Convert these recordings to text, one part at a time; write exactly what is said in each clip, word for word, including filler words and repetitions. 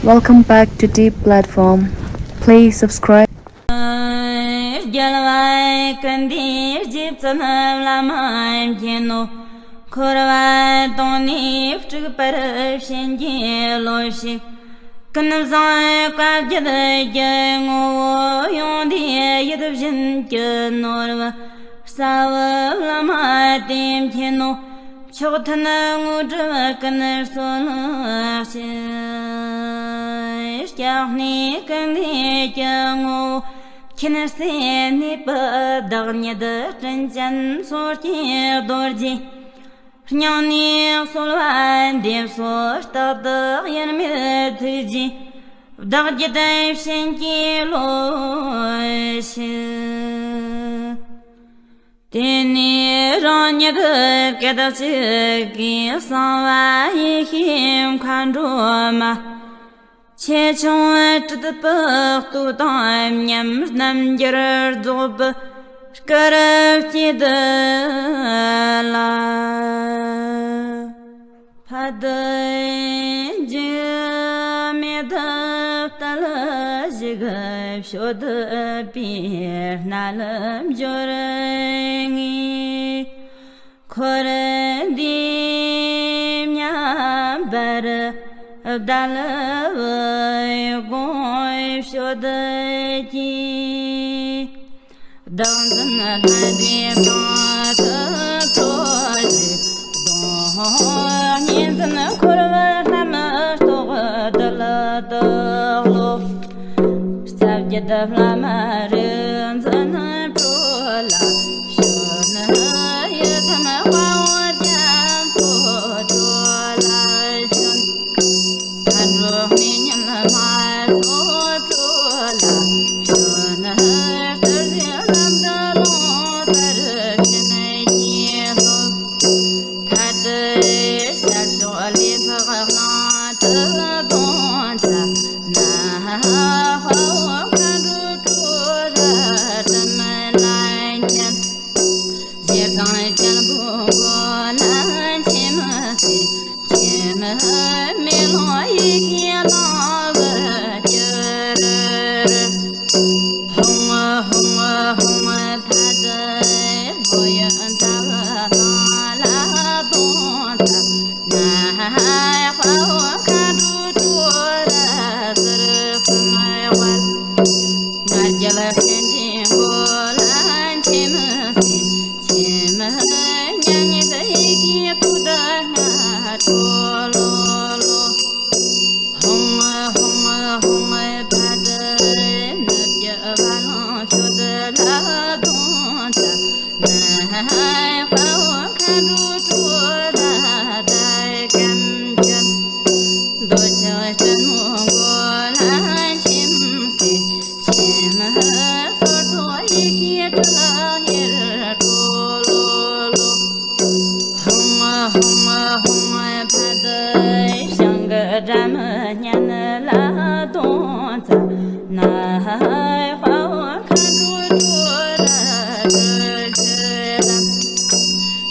Welcome back to Deep Platform. Please subscribe. རྒྱལ་བ་ཀུན་འདུས་རྗེ་བཙུན་བླ་མ་མཁྱེན་ནོ། འཁོར་བ་དོང་ནས་སྤྲུགས་པར་བྱིན་གྱིས་རློབས་ཤིག། ཀུན་བཟང་བཀའ་བརྒྱུད་ཀྱི་ངོ་བོ་ཡོངས་འདུས་ཡིད་བཞིན་གྱི་ནོར་བུ་རྩ་བའི་བླ་མ་དེ་མཁྱེན་ནོ། མཆོག་ཐུན་དངོས་གྲུབ་ཀུན་སྩོལ་ཞིང་། སྐྱབས་གནས་ཀུན་འདུས་ཀྱི་ངོ་བོ་མཁྱེན་བརྩེ་ནུས་པའི་བདག་ཉིད་དྲིན་ཅན་མཚོ་སྐྱེས་རྡོ་རྗེ། སྙིང་ནས་གསོལ་བ་འདེབས་སོ། རྟག་ཏུ་དབྱེར་མེད་ཐུགས་རྗེས་བདག་རྒྱུད་བྱིན་གྱིས་རློབས་ཤིག། དེ་ནས་རང་ཉིད་སྐད་ཅིག་གིས་གསང་བ་ཡེ་ཤེས་མཁའ་འགྲོ་མ། ཆེ་ཆུང་སྲིད་པའི་སྟོབས་དང་མཉམ། རྣལ་འབྱོར་རྫོགས་པའི་སྐུ་རུ་སྐྱེས་བསྡུ་ལ། ཕ་དུ་འཇིགས་མེད་དུ་བརྟུལ་ཞུགས། བྱོལ་བསྡུ་པའི་རྣལ་འབྱོར་ངས། འཁོར་འདས་མཉམ་པར་བརྡལ་བའི་དགོངས་བཞེས་ཀྱིས། བདག་འཛིན་ལྷ་འདྲེ་དང་དུ་གྲོལ་ཞིག། གདོན་གཉིས་འཛིན་འཁོར་བའི་རྣམ་རྟོག་བདུད་དག་སློབ། རྩ་བརྒྱད་བླ་མ་རིག་འཛིན་སྤྲོ་ལ་བྱོན། ཡི་དམ་དཔའ་བོ་རྒྱ་མཚོ་སྤྲོ་ལ་བྱོན། མཁའ་འགྲོ་མི་མཉམ་ལྷ་ཚོགས་སྤྲོ་ལ་བྱོན། རྩིབས་བཞི་ལམ་དུ་ལོངས་པར་བྱིན་གྱིས་རློབས། མཐར་ཏུ་ཞབས་ཕྱོགས་ལས་འཕགས་གླིང་དུ་ཐོན་ཚར། ན་དཔའ་བོ་མཁའ་འགྲོ་སྤྲོ་རར་དུ་མི་ལ་འཁྱམས། ཞེ་སྡང་སྐྱེན་པོའི་མགོ་ལ་འཆི་མི་གསོད། འཆི་མེད་མེ་ལོང་ཡེ་ཤེས་གླིང་བུ་གྱུར། ཧཱུྃ་ཧཱུྃ་ཧཱུྃ། ཕ་དུ་ལྷོ་ཡི་མཛའ་བོའི་ནང་ལ་ཐོན་ཚར། ན་དཔའ་བོ་མཁའ་འགྲོ་སྤྲོ་ར་ཟུར་གསུམ་དབར། ང་རྒྱལ་གཤིན་རྗེའི་མགོ་ལ་འཆི་མི་གསོད། འཆི་མེད་མྱ་ངན་ཡེ་ཤེས་ཐུགས་དུ་མངའ་སྤྲོ་ལོ་ལོ། ཧཱུྃ་ཧཱུྃ་ཧཱུྃ། ཕ་དུ་ནུབ་ཀྱི་བ་ལང་ཕྱོགས་དུ་ལ་ཐོན་ཚར། ན་དཔའ་བོ་མཁའ་འགྲོ་སྤྲོ་ར་ཟླ་གམ་གྱུར། འདོད་ཆགས་སྐྱེན་མོའི་མགོ་ལ་འཆི་མི་གསོད། འཆི་མེད་སོར་ཐོག་ཡེ་ཤེས་སྤྲུལ་གཡེར་སྤྲོ་ལོ་ལོ། ཧཱུྃ་ཧཱུྃ་ཧཱུྃ། ཕ་དུ་ཞིང་གི་སྒྲ་མི་སྙན་ལ་ཐོན་ཚར། ན་དཔའ་བོ་མཁའ་འགྲོ་སྤྲོ་ར་སྤྲུལ་ཕྱིར་ལ།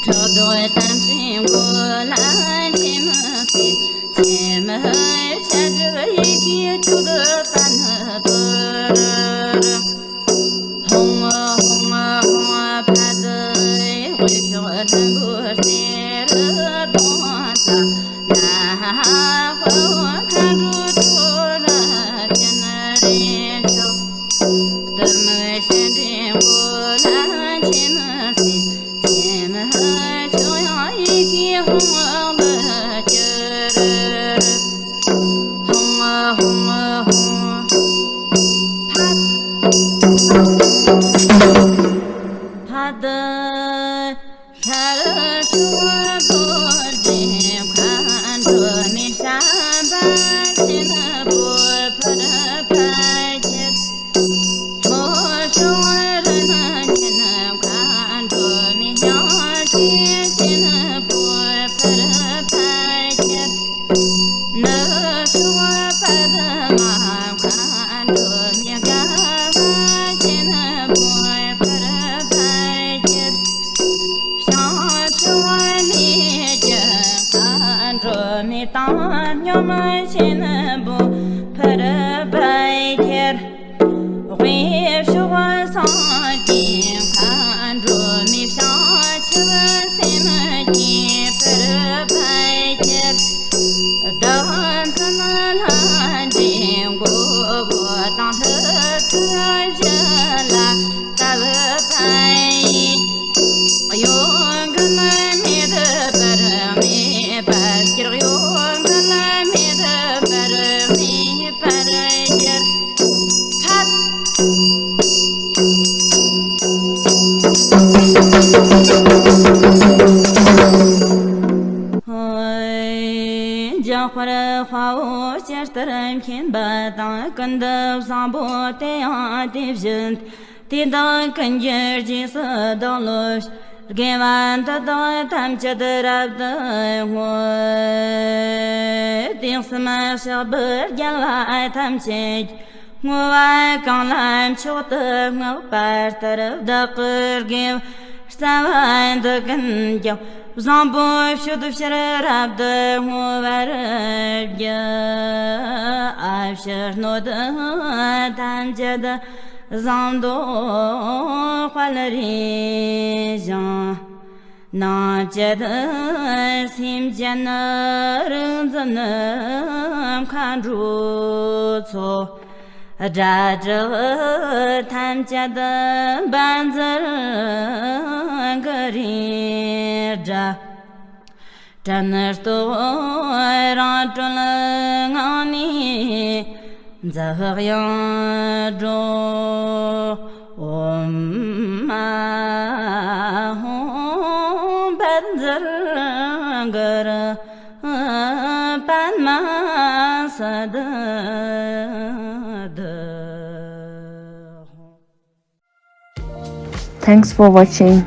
ཕྱོགས་བཟློག་དམ་སྲིའི་མགོ་ལ་འཆི་མི་གསོད། འཆི་མེད་ཤཱཀྱའི་ཡེ་ཤེས་ཕྱོགས་བདུན་པ་ནི་སྤྲུལ། ཧཱུྃ་ཧཱུྃ་ཧཱུྃ། ཕ་དུ་དབུས་ཕྱོགས་ལྷུན་པོའི་རྩེ་རུ་ཐོན་ཚར། ན་དཔའ་བོ་མཁའ་འགྲོ་སྤྲོ་ར་སྤྱན་རས་མཆོག། གཏི་མུག་སྤྱན་རས་མགོ་ལ་འཆི་མི་གསོད། འཆི་མེད་ཕྱོགས་ཡངས་ཡེ་ཤེས་ཧཱུྃ་བུ་གྱུར། ཧཱུྃ་ཧཱུྃ་ཧཱུྃ། ཕ། ཕ་དུ་ཤར་ཕྱོགས་རྡོ་རྗེ་མཁའ་འགྲོ་མའི་བྱམས་པ་ཆེན་པོའི་ཕུར་པ་ཁྱེར། ལྷོ་ཕྱོགས་རིན་ཆེན་མཁའ་འགྲོ་མའི་སྙིང་རྗེ་ཆེན་པོའི་ཕུར་པ་ཁྱེར། ནུབ་ཕྱོགས་པདྨ་མཁའ་འགྲོ་མའི་དགའ་བ་ཆེན་པོའི་ཕུར་པ་ཁྱེར། བྱང་ཕྱོགས་ལས་ཀྱི་མཁའ་འགྲོ་མའི་བཏང་སྙོམས་ སྙིང་པོ་ཕུར་པར་གྱུར། དབུས་ཕྱོགས་སངས་རྒྱས་མཁའ་འགྲོ་མའི་བྱང་ཆུབ་སེམས་བསྐྱེད་ཕུར་པར་གྱུར། བདག་འཛིན་ལྷ་འདྲེ་མགོ་བོ་དང་ལྷུ་ཚིགས་བཞི་ལ་བཏབ་པ་ཡིས། གཡོ་འགུལ་མེད་པར་མེད་པར་གྱུར། གཡོ་འགུལ་མེད་པར་མེད་པར་གྱུར། ཕཊ། འཇམ་དཔལ་དཔའ་བོས་ཇི་ལྟར་མཁྱེན་པ་དང་། ཀུན་ཏུ་བཟང་པོ་དེ་ཡང་དེ་བཞིན་ཏེ། དེ་དག་ཀུན་གྱི་རྗེས་སུ་བདག་སློབ་ཕྱིར། དགེ་བ་འདི་དག་ཐམས་ཅད་རབ་ཏུ་བསྔོ། དུས་གསུམ་གཤེགས་པའི་རྒྱལ་བ་ཐམས་ཅད་ཀྱི་བསྔོ་བ་གང་ལ་མཆོག་ཏུ་བསྔགས་པ་ལྟར། བདག་གི་དགེ་བའི་རྩ་བ་འདི་ཀུན་ཀྱང་བཟང་པོ་སྤྱོད་ཕྱིར་རབ་ཏུ་བསྔོ་བར་བགྱི། ཕྱི་སྣོད་ཐམས་ཅད་བཟང་པོ་དཔལ་རེ་ཞིང་། ནང་བཅུད་སེམས་ཅན་རིག་འཛིན་མཁའ་འགྲོ་ཚོགས། སྒྲ་སྒྲོགས་ཐམས་ཅད་བཛྲ་གུ་རུའི་སྒྲ། དྲན་རྟོག་རང་གྲོལ་ངང་ནས་འཛག་ཡང་སྒྲོགས། ཨོཾ་ཨཱཿཧཱུྃ་བཛྲ་གུ་རུ་པདྨ་སིདྡྷི། Thanks for watching.